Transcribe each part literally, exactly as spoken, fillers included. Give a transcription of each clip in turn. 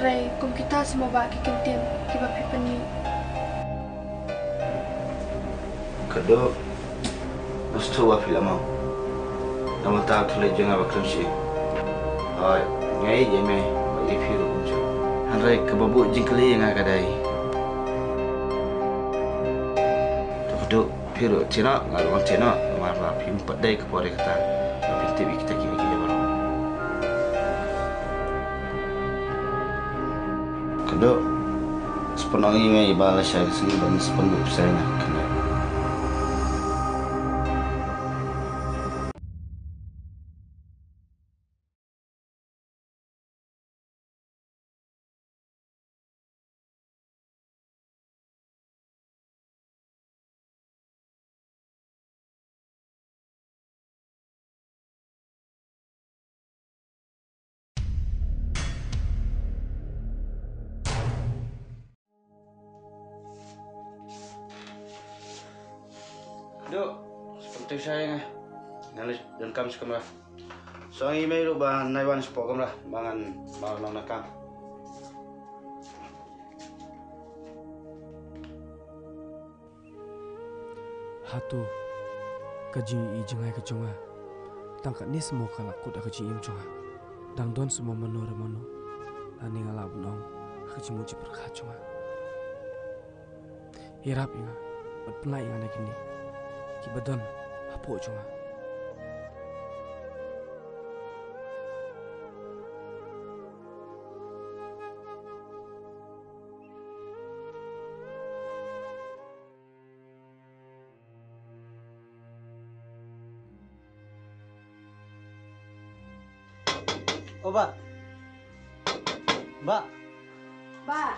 Kum kita sngewbha ki kyntien kiba phi pynmih. Kado, must to wa phi la mau. Namar ta thule jong nga ba khlem shi. Ai, ngai ye me, ba ye phi ruh kum jong. Hynrei kaba buh jingkylli nga ka dei. To kado, phi ruh chino, nga ruh chino, namar ba phim pat dei ka por kata. Ba phi tip ïa kita ki ïa ki baroh. Kado, spon ong i me i ba la shai ka sngi ban spon bu psai na kane. Duk, seperti saya nga. Nalai dan kam sekamra. Song i mei ruh ba nai wan sepo kamra, ba ngan, ba ngan long na kam. Hato ka jingïohi jngai ka jong nga tang katne mo ka la kut ha ka jingim jong nga. Dang don mo mano re mano lane nga lah ban ong ha ka jingmut jingpyrkhat jong nga. Ïarap ïa nga bad pynlait ïa nga na kine kiba don hapoh jong nga. O bah. Bah. Bah.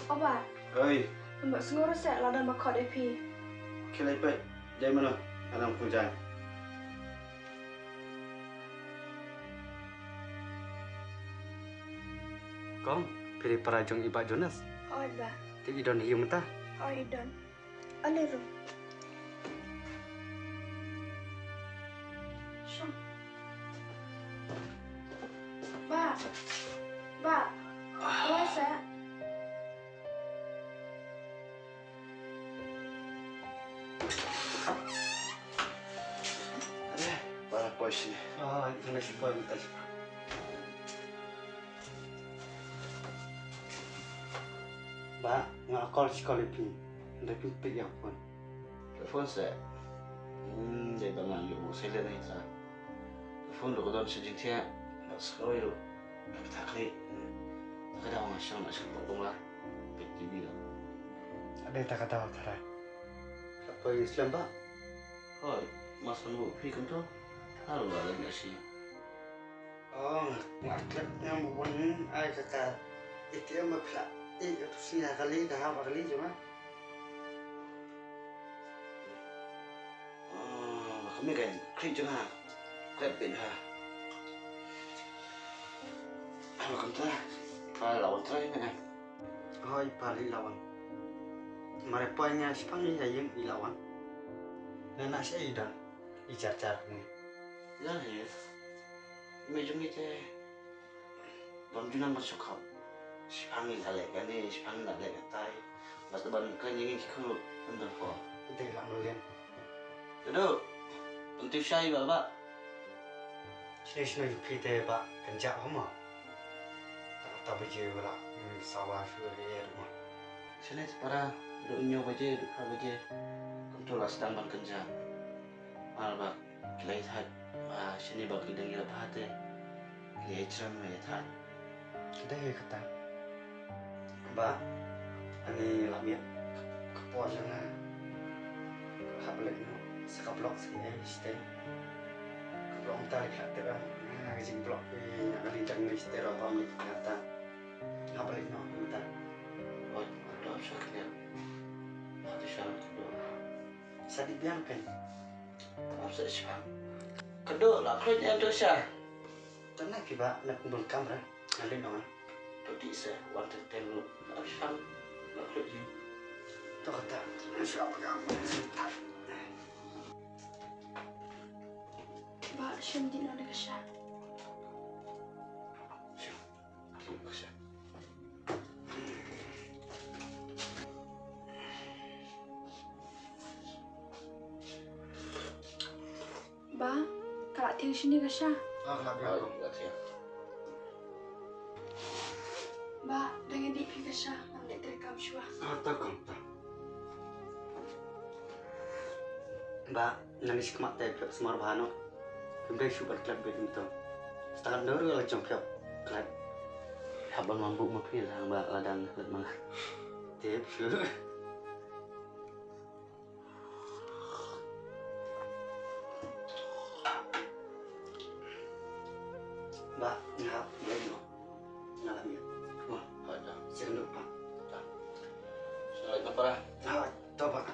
O bah. Oi. Mbah sngur se la dang ba khot ïa phi. Khie leit peit. Jai mano? Anang pynjai. Kong, phi dei para jong i Bah Jonas? Oi bah. Te i don hi mynta? Oi i don. Ale rum. Shong. Bah. Bah. Oi sa. Para poi sini. Ah, ini si poi minta. Bah, nga call si call ipin. Hynrei phi pick ïa phone. Phone se. Hmm, dei ba nga ïoh silent hi sa. Phone ruh ka don sa jingthiah. Ba sa kawei ruh. Ka kata klik. Ta ka daw nga shong na shong pok kumba. Peit T V la. Ade ta ka daw tharai. Ka poi slem ba. Hoi, mas nang bu phi kumto. Haru la leng shi. Oh, nga klep nga mut ban ai ka ka A T M ba phi la. Eh, ka tu sini ha kali ka ha ba kali jong nga. Ah, ba kami kan klik jong nga. Klep pin ha. Ai ba kumta. Ka lawan trai na. Hoi pa li lawan. Mare poi nga shipang ni ya yeng i lawan. Na na shi i dan. I jar jar ni. Ya he. Me jong i te. Bam junang ban sukap. Shipang i la lek ani, shipang i la lek atai. Bas ban kan yeng i ki khulu. Undang ko. Te la no len. Dado. Unti shai ba ba. Shini shini phi te ba kan ja homa. Ta ta baje wala, hmm, sawa shu le er ma. Shini para do nyo baje, do pha baje. Kumto la sdang ban kynja. Ar ba klai thaj, ba shini ba ki dang ïa pha te. Ki ïa chram ïa thaj. Ki dang ïa kata. Ba ani la miet. Ka por jong nga. Hap leh no. Sa ka block sa ki ai stay. Ka block ta leh ka tera. Nga ka jing block. Nga ka jing jang ni stay ro ba mi kata. Hap leh no ta. Oi, ka dom sa knya. Hati sa ka dom. Sa di biang pen. Hap sa sa. Ka do la khlek em tu sa. Tang na ki ba na kumbul kamra. Nalin ong. To di se wan ten ten lu. Ap shang. Ap shang. To kata. Shang pegang. Ba shim di na ka sha. Shim. Di ka sha. Tieng shini ka sha. Ah, la biang ko. Ba, dang ïa dih phi ka sha, ngam leh treikam shuwa. Ah, ta kong ta. Ba, nang ïa shi khmat te phi sumar bha noh. Phim dei shuh ban klet beit mynta. Stad dur la jong phi klet. Hap ban mam buh ma phi la ba la dang klet ma. Tip shuh. Ba, nga hap ïa no. Nga la ïa. Wah, ada. Sien dulu, Pak. Assalamualaikum, Pak. Ah, to, Pak.